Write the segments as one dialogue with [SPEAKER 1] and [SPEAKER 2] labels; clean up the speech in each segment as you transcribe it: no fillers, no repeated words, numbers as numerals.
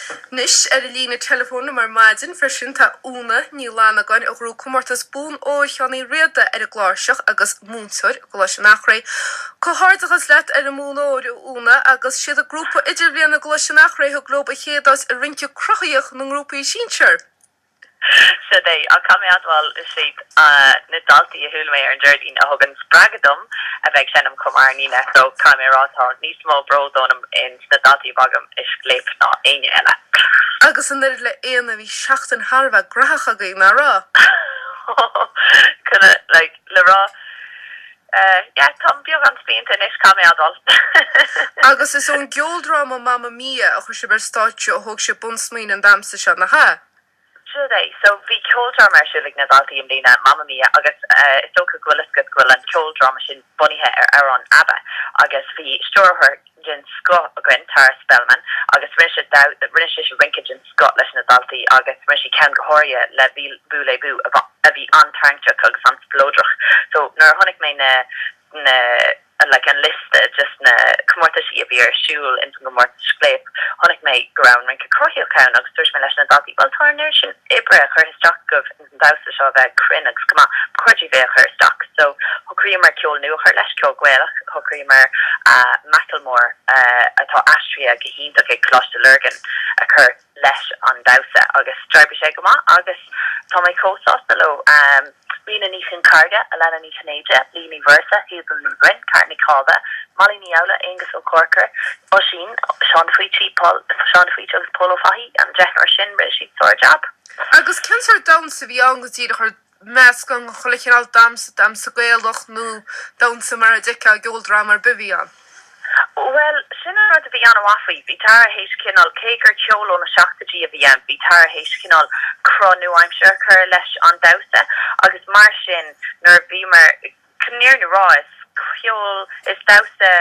[SPEAKER 1] Anois, ar an líne teileafóin liom ar maidin freisin tá Úna Ní Fhlannagáin, a ghnóthaigh comórtas Bonn Óir Sheáin Uí Riada ar an gcláirseach agus múinteoir i gColáiste an Eachréidh. Comhghairdeachas leat ar an mbonn óir, a Úna, agus siad an grúpa idirbhliana i gColáiste an Eachréidh a thug leo an chéad áit i rince cruthaíoch na ngrúpaí sinsear.
[SPEAKER 2] Siod é, ach caithfidh mé a admháil, is iad na daltaí a chuala mé ar an Déardaoin a thugann spreagadh dom a bheith ag seinm chomh maith ar an Aoine, so caithfidh mé a rá tá níos mó bród ionam ins na daltaí a bhí agam i Scléip ná éinne eile.
[SPEAKER 1] Agus an oiread le Éanna, bhí seachtain thar a bheith graitheach agaibh, nach raibh?
[SPEAKER 2] Chun like, le rá, yeah, táim beagán spíonta anois, caithfidh mé a admháil.
[SPEAKER 1] Agus is ón gceoldráma Mamma Mia a chuir sibh ar stáitse a thóg sibh bunsmaoineamh an damhsa seo, nach ea?
[SPEAKER 2] Siod é. So, bhí ceoldráma ar siúl ag na daltaí i mbliana, Mamma Mia, agus is dócha go bhfuil fhios agat go bhfuil an ceoldráma sin bunaithe ar amhrán ABBA agus bhí stiúrthóir den scoth againn, Tara Spellman, agus rinne sí rinne sise rince den scoth leis na daltaí agus rinne sí ceann go háirithe le Voulez-Vous a bhí an-tarraingteach agus an-spleodrach. So, nuair a chonaic mé na na like an liosta des na comórtaisí a bhí ar siúl ins an gcomórtas Scléip, chonaic mé go raibh an rince cruthaíoch ann agus dúirt mé leis na daltaí, bhuel tá an oiread sin oibre curtha isteach agaibh ins an damhsa seo a bheith cruinn agus go maith, ba chóir daoibh é a chur isteach. So shocraíomar ceol nua a chur leis, ceol Gaelach, shocraíomar Macklemore atá aistrithe go hiontach ag Coláiste Lurgan a chur leis an damhsa agus d'oibrigh sé go maith agus tá mé chomh sásta leo. Ríona Ní Chonchubhair, Alana Ní Chinnéide, Lee Ní Mhuireasa, Hazel Ní Bhroin, Ceara Ní Cába, Molly Ní Fhoghlú, Aonghus Ó Corcora, Oisín, Seán de Faoite, Paul, Seán de Faoite agus Pól Ó Fathaigh, an deichniúr sin, rinne siad sár-jab.
[SPEAKER 1] Agus cén sórt damhsa a bhí ann go díreach ar meascán de chuile chineál damhsa, damhsa Gaelach nó damhsa mar a d'fheicfeá i gceoldráma ar bith a bhí ann?
[SPEAKER 2] Bhuel, sin an rud a bhí an-mhaith faoi. Bhí Tara théis cineál, cé gur ceol ó na seachtóidí a bhí ann, bhí Tara théis cineál cruth nua-aimseartha a chur leis an damhsa agus mar sin nuair a bhíomar, chun an fhírinne a rá, is ceol, is damhsa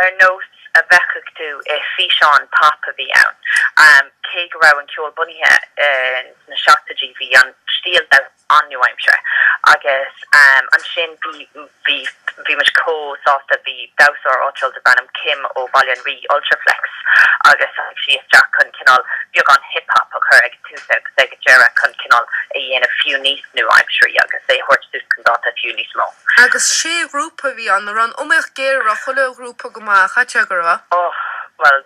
[SPEAKER 2] ar nós a bhfeicfeadh tú i físeán pop a bhí ann. Cé go raibh an ceol bunaithe sna seachtóidí, bhí an stíl damhsa an-nua-aimseartha agus ansin bhí, bhí, bhí muid chomh sásta, bhí damhsóir áitiúil darb ainm Kim ó Bhaile an Rí, Ultraflex, agus tháinig sí isteach chun cineál beagán hip hop a chur ag an tús agus ag an deireadh chun cineál é a dhéanamh fiú níos nua-aimseartha agus é a thabhairt suas chun dáta fiú níos mó.
[SPEAKER 1] Agus sé ghrúpa a bhí ann, an raibh an iomaíocht géar, an raibh chuile ghrúpa go maith, caithfidh go raibh?
[SPEAKER 2] Oh, bhuel,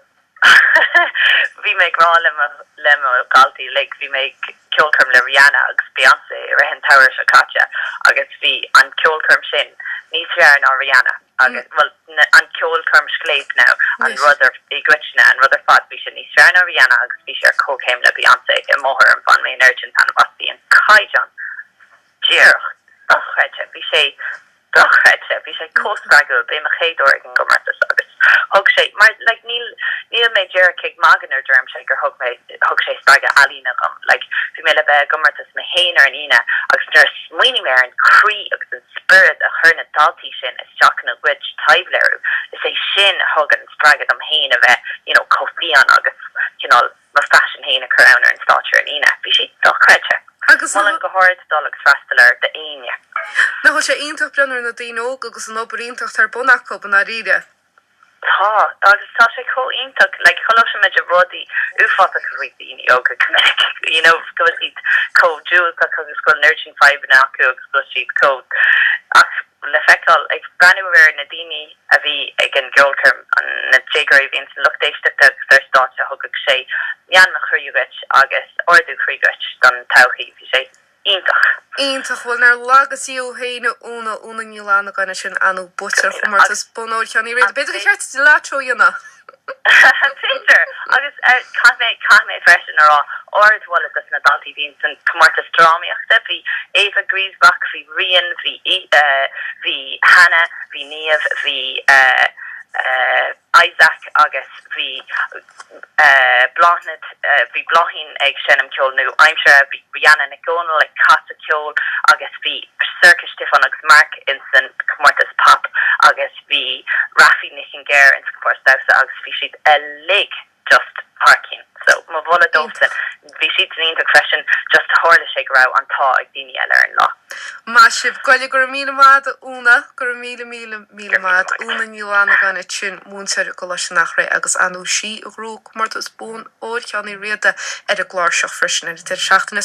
[SPEAKER 2] Bhí mé ag rá le mo le mo dhaltaí uilig, bhí mé ag ceolchoirm le Rihanna agus Beyoncé i rith an tsamhraidh seo caite agus bhí an ceolchoirm sin níos fearr ná Rihanna agus, bhuel, an ceolchoirm Scléip now, an rud ar, i gcoitinne, an rud ar fad, bhí sé níos fearr ná Rihanna agus bhí sé ar comhchéim le Beyoncé i mo thuairim, bhain mé an oiread sin taitneamh as, bhí an caighdeán díreach dochreidte, bhí sé dochreidte, bhí sé chomh spreagúil, b'é mo chéad uair ag an gcomórtas agus thug sé, mar like níl, níl mé díreach ag magadh nuair a deirimse gur thug mé, thug sé spreagadh ealaíne dhom, like bhí mé le bheith i gcomórtas mé féin ar an Aoine agus nuair a smaoinigh mé ar an chroí agus an spiorad a chuir na daltaí sin isteach ina gcuid taibhléiriú, is é sin a thug an spreagadh dom féin a bheith you know chomh fiáin agus cineál mo phaisean féin a chur ann ar an stáitse ar an Aoine. Bhí sé dochreidte.
[SPEAKER 1] Agus
[SPEAKER 2] Molaim go hard dul agus freastal air d'éinne.
[SPEAKER 1] Nach bhfuil sé iontach breathnú ar na daoine óga agus an obair iontach atá ar bun acu i ndáiríre.
[SPEAKER 2] Tá, agus tá sé chomh iontach, like cloisimid rudaí uafásacha faoi daoine óga go minic, you know, go bhfuil siad chomh diúltach agus go bhfuil an oiread sin fadhbanna acu agus go bhfuil siad chomh, ach le feiceáil, ag breathnú ar na daoine a bhí ag an gceolchoirm, na déagóirí a bhí ins an lucht éisteachta agus ar stáitse, thugadh sé meanma croí dhuit agus ardú croí dhuit don todhchaí. Bhí sé iontach.
[SPEAKER 1] Iontach. Bhuel, nár laga Dia thú féin, a Úna, Úna Ní Fhlannagáin ansin, an-bhuaiteoir chomórtas Bonn Óir Sheáin Uí Riada. B'fhéidir gur cheart duit lotto a dhéanamh.
[SPEAKER 2] B'fhéidir! Agus caithfidh mé, caithfidh mé freisin a rá, ardmholadh dos na daltaí a bhí ins an comórtas drámaíochta. Bhí Ava Griesbach, bhí Rian, bhí bhí Hannah, bhí Niamh, bhí Isaac agus bhí Bláthnaid, bhí Bláithín ag seinm ceol nua-aimseartha, bhí Brianna Nic Dhónaill ag casadh ceoil agus bhí Sorcha, Stiofán agus Mark ins an comórtas pop agus bhí Rafi Nic an Ghéir ins an comórtas damhsa agus bhí siad uilig. just thar cionn. So, mo mholadh dóibhsean. Bhí siadsan iontach freisin, just tharla sé go raibh an t-ádh ag daoine eile ar an lá.
[SPEAKER 1] Maith sibh. Go raibh míle maith agat a Úna. Go raibh míle míle míle maith agat. Úna Ní Fhlannagáin ansin, múinteoir i gColáiste an Eachréidh agus ar ndóigh sí a ghnóthaigh comórtas Bonn Óir Sheáin Uí Riada ar an gcláirseach freisin ar an deireadh seachtaine.